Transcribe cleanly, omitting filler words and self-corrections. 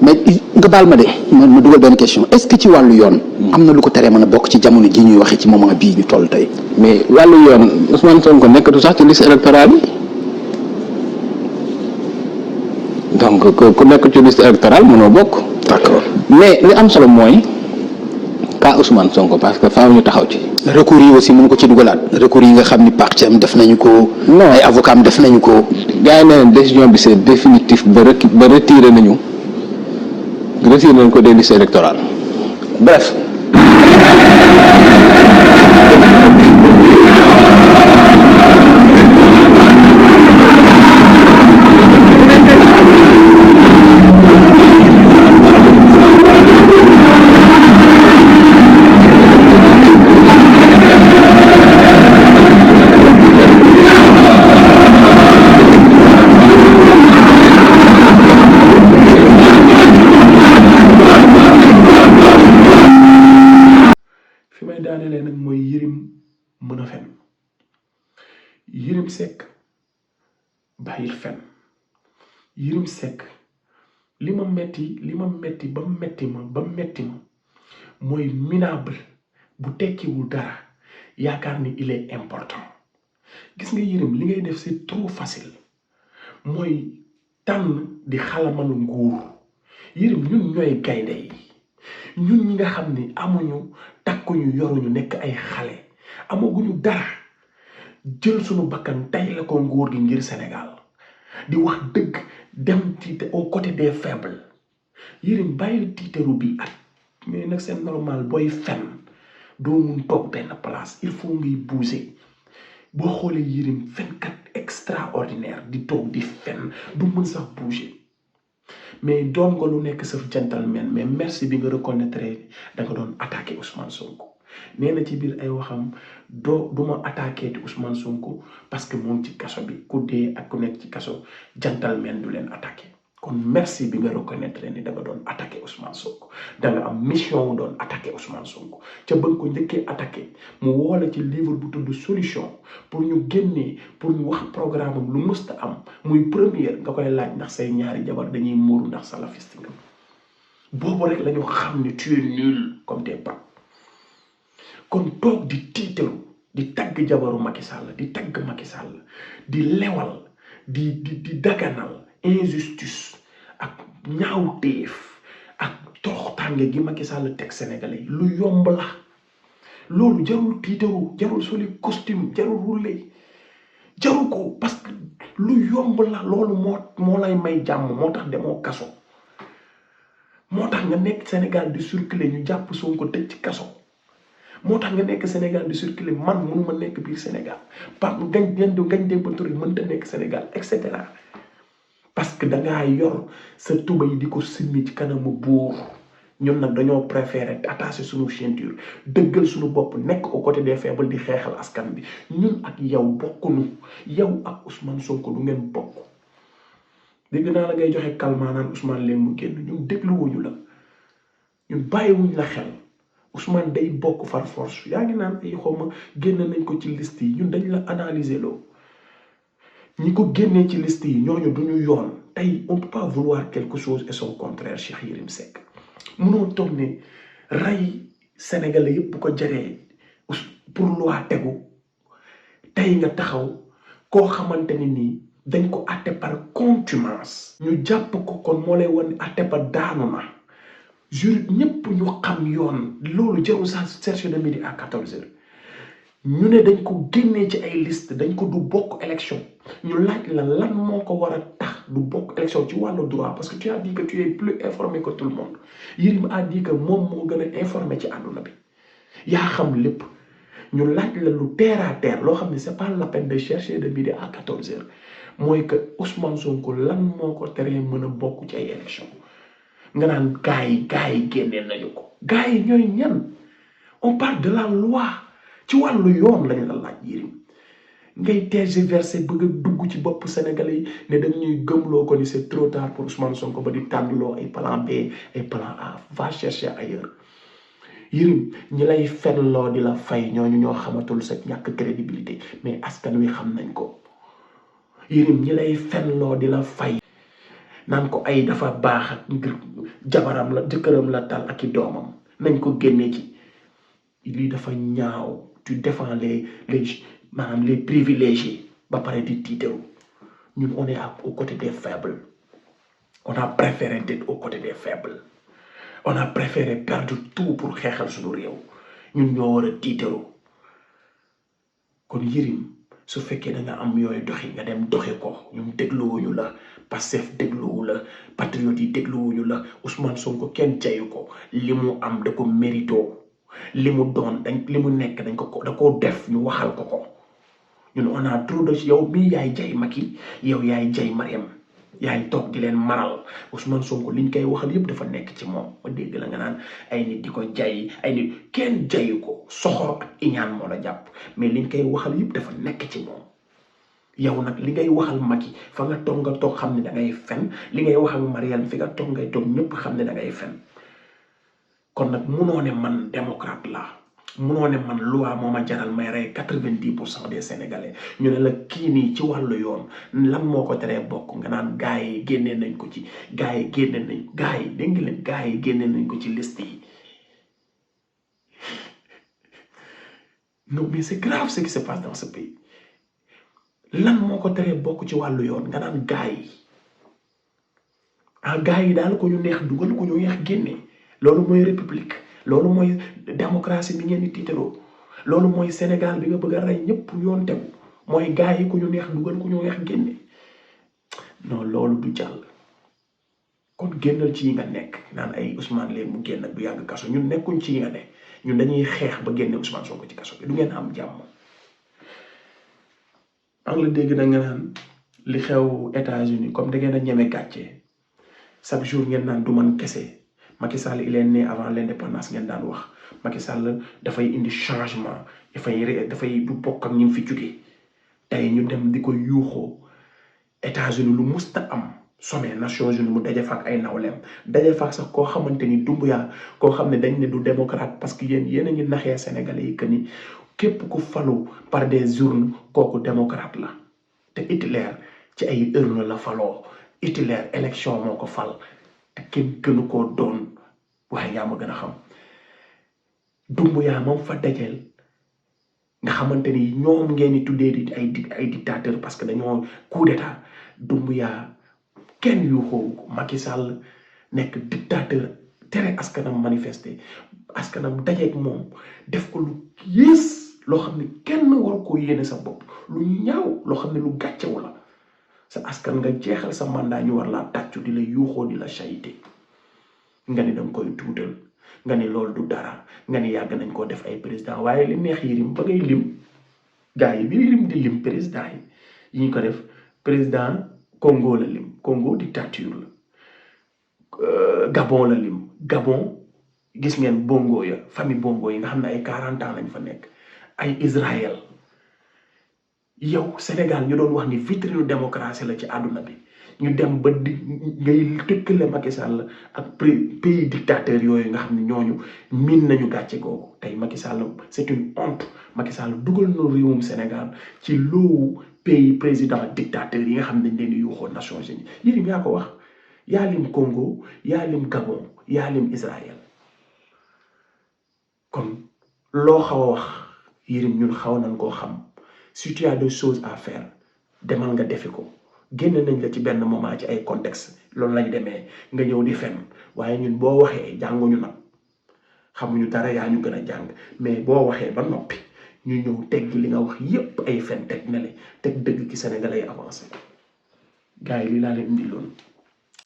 mais nga baal ma de ma dugal benn question est-ce que ci wàllu yoon. am na lu ko teree mën a bokk ci jamono ji ñuy waxee ci moment bii ñu toll tey. mais wàllu yoon Ousmane Sonko nekkatu sax ci liste électorale yi donc ku nekk ci liste électorale mënoo bokk. d'accord mais li am solo mooy cas Ousmane Sonko parce que faaw ñu taxaw ci. recours yi aussi mën ko ci dugalaat recours yi nga xam ni parti am def nañu ko. non ay avocat am def nañu ko. gars yi nee nañ décision bi c'est définitif ba retiré nañu ko des listes électorales bref. daanelee nag mooy Yirime mën a fen Yirime Seck bàyyil fen Yirime Seck li ma metti ba metti ma mooy minable bu tekkiwul dara yaakaar ni il est important gis nga Yirime li ngay def c'est trop facile mooy tànn di xalamalu nguur Yirime ñun ñooy gaynde yi ñun ñi nga xam ni amuñu takkuñu yoruñu nekk ay xale amaguñu dara jël suñu bakkan tay la ko nguur gi ngir Sénégal di wax dëgg dem tiite au côté des faibles Yirime bàyyil tiiteru bi ak mais nag c'est normal booy fen doo mun toog benn place il faut ngay bouger boo xoolee Yirime fenkat extraordinaire di toog di fen du mën sax bouger mais doon nga lu nekk sa gentleman mais merci bi nga reconnaître da nga doon attaqué Ousmane Sonko nee na ci biir ay waxam duma attaqué ti Ousmane Sonko parce que moom ci kaso bi ku dee ak ku nekk ci kaso gentleman du leen attaqué kon merci bi nga reconnaître ni da nga doon attaqué Ousmane Sonko da nga am mission doon attaqué Ousmane Sonko ca ba nga ko njëkkee attaqué mu woola ci livre bu tudd solution pour ñu génnee pour ñu wax programme am lu musta am muy première nga koy laaj ndax say ñaari jabar dañuy muuru ndax salafiste nga boobu rek la ñu xam ni tu es nul comme tes papes kon toog di tiitaru di tagg jabaru Macky Sall di tagg Macky Sall di lewal di daganal injustice ak ñaawteef ak toroxtaange gi Macky Sall teg Sénégalais lu yomb la loolu jarul tiitaru jarul soli costume jarul roulé jaru ko parce que lu yomb la loolu moo lay may jàmm moo tax demoo kaso moo tax nga nekk Sénégal di circuler ñu jàpp Sonko tëj ci kaso moo tax nga nekk Sénégal di circuler man mënuma nekk biir Sénégal Pape ngañ Demba Touré mënta nekk Sénégal et cetera parce que dangaa yor sa tuba yi di ko simmi ci kanamu buur ñun nag dañoo préféré attacher suñu ceinture dëggal suñu bopp nekk au côté des faibles di xeexal askan bi ñun ak yow bokkunu yow ak Ousmane Sonko du ngeen bokk dégg naa la ngay joxe calmant naan Ousmane leen mu génn ñun dégluwuñu la ñun bàyyiwuñ la xel Ousmane day bokk far force yaa ngi naan ay xawma génn nañ ko ci liste yi ñun dañ la analyser loo ñi ko génnee ci liste yi ñooñu duñu yoon tey on peut pas vouloir quelque chose et son contraire Cheikh Yirime Seck mënoo toog ne rey Sénégalais yëpp bu ko jaree pour loi tegu tey nga taxaw koo xamante ni nii dañ ko àtte par contumace ñu jàpp ko kon moo lay wan àtte ba daanu na juri ñëpp ñu xam yoon loolu jarul sax chercher de midi à 14h ñu ne dañ ko génnee ci ay liste dañ ko du bokk élection ñu laaj la lan moo ko war a tax du bokk élection ci wàllu droit parce que tu as dit que tu es plus informé que tout le monde Yirime a dit que moom moo gën a informé ci àdduna bi yaa xam lépp ñu laaj la lu terre à terre loo xam ne c'est pas la peine de chercher de midi à 14h mooy que Ousmane Sonko lan moo ko teree mën a bokk ci ay élection nga naan gars yi génnee nañu ko gars yi ñooy ñan on parle de la loi ci wàllu yoon lañ la laaj Yirime ngay tergiverser bëgg a dugg ci bopp Sénégalais yi ne dañ ñuy gëmloo ko ni c'est trop tard pour Ousmane Sonko ba di tànnloo ay plan B ay plan A va chercher ailleurs Yirime ñi lay fenloo di la fay ñooñu ñoo xamatul sa ñàkk crédibilité mais askan wi xam nañ ko Yirime ñi lay fenloo di la fay naan ko ay dafa baax ak ngir jabaram la jëkkëram la tal ak i doomam nañ ko génne ci lii dafa ñaaw. Tu défends maanaam les privilégiés ba pare di tiiteru ñun on est aux côtés des faibles on a préféré d'être aux côtés des faibles on a préféré perdre tout pour xeexal suñu réew ñun ñoo war a tiiteru kon Yirime su fekkee da nga am yooyu doxi nga dem doxi ko ñun dégluwuñu la Pastef dégluwu la patriote yi dégluwuñu la Ousmane Sonko kenn jayu ko li mu am da ko mérito li mu doon dañ li mu nekk dañ ko da koo def ñu waxal ko ñun on a trop de yow mii yaay jay Macky yow yaay jay Mariam yaay toog di leen maral Ousmane Sonko liñ koy waxal yëpp dafa nekk ci moom ma dégg la nga naan ay nit di ko jay ay nit kenn jayu ko soxor ak iñaan moo la jàpp mais liñ koy waxal yëpp dafa nekk ci moom yow nag li ngay waxal Macky fa nga toog xam ne da ngay fen li ngay wax ak Mariam fi nga toog ngay toog ñëpp xam ne da ngay fen kon nag munoo ne man démocrate la munoo ne man loi moo ma jaral may rey 90% des sénégalais ñu ne la kii nii ci wàllu yoon lan moo ko teree bokk nga naan gars yi génnee nañ ko ci gars yi génne nañ gars yi dégg nga leen gars yi génne nañ ko ci liste yi non mais c'est grave ce qui se passe dans ce pays lan moo ko teree bokk ci wàllu yoon nga naan gars yi daal ko ñu neex dugal ko ñu neex génne. loolu mooy république loolu mooy démocratie bi ngeen di tiitaroo loolu mooy Sénégal bi nga bëgg a rey ñëpp yoon tegu mooy gars yi ku ñu neex dugal ku ñu neex génne non loolu du jàll kon génnal ci yi nga nekk naan ay Ousmane leen mu génn du yàgg kaso ñun nekkuñ ci yi nga ne ñun dañuy xeex ba génne Ousmane Sonko ci kaso bi du ngeen am jàmm. an la dégg na nga naan li xew États-Unis comme da ngeen a ñeme gàcce chaque jour ngeen naan du man kese. Macky Sall il est né avant l'indépendance ngeen daan wax Macky Sall dafay indi changement dafay du bokk ak ñi fi jógee tey ñu dem di ko yuuxoo États-Unis lu musta am sommet Nations Unies mu daje fa ak ay nawleem daje fa ak sax koo xamante ni Doumbouya koo xam ne dañ ne du démocrate parce que yéen a ngi naxee Sénégalais yi que ni képp ku falu par des urnes kooku démocrate la te Hitler ci ay urnes la faloo Hitler élection moo ko fal. te kenn gënu koo doon waaye yaa ma gën a xam Doumbouya moom fa dajeel nga xamante ni ñoom ngeen di tuddee di ay dictateur parce que dañoo coup d'état Doumbouya kenn yu xoowu ko Macky Sall nekk dictateur tere askanam manifester askanam dajeeg moom def ko lu yées loo xam ne kenn war koo yéene sa bopp lu ñaaw loo xam ne lu gàccewu la sa askan nga jeexal sa mandat ñu war laa tàccu di la yuuxoo di la sayite nga ni danga koy tuutal nga ni loolu du dara nga ni yàgg nañ koo def ay président waaye li neex Yirime ba ngay lim gars yi bi Yirime di lim président yi ñu ko def président Congo la lim Congo dictature la Gabon la lim Gabon gis ngeen bongo ya famille bongo yi nga xam ne ay 40 ans lañ fa nekk ay Israël yow Sénégal ñu doon wax ni vitrine démocratie la ci àdduna bi ñu dem ba di ngay tëkkale Macky Sall ak pays dictateur yooyu nga xam ne ñooñu miin nañu gàcce googu tey Macky Sall c'est une honte Macky Sall dugal na réewum Sénégal ci loowu pays président dictateur yi nga xam ne dañ leen di yuuxoo Nations Unies Yirime yaa ko wax yaa lim Congo yaa lim Gabon yaa lim Israël kon loo xaw a wax Yirime ñun xaw nañ koo xam. Si tu as des choses à faire demal nga defi ko génn nañ la ci benn moment ci ay contexte loolu lañ demee nga ñëw di fenn waaye ñun boo waxee jànguñu nag xamuñu dara yaa ñu gën a jàng mais boo waxee ba noppi ñu ñëw tegg li nga wax yépp ay fen teg ne le teg dëgg ci Sénégal ay avancé gars yi lii laa leen indi loolu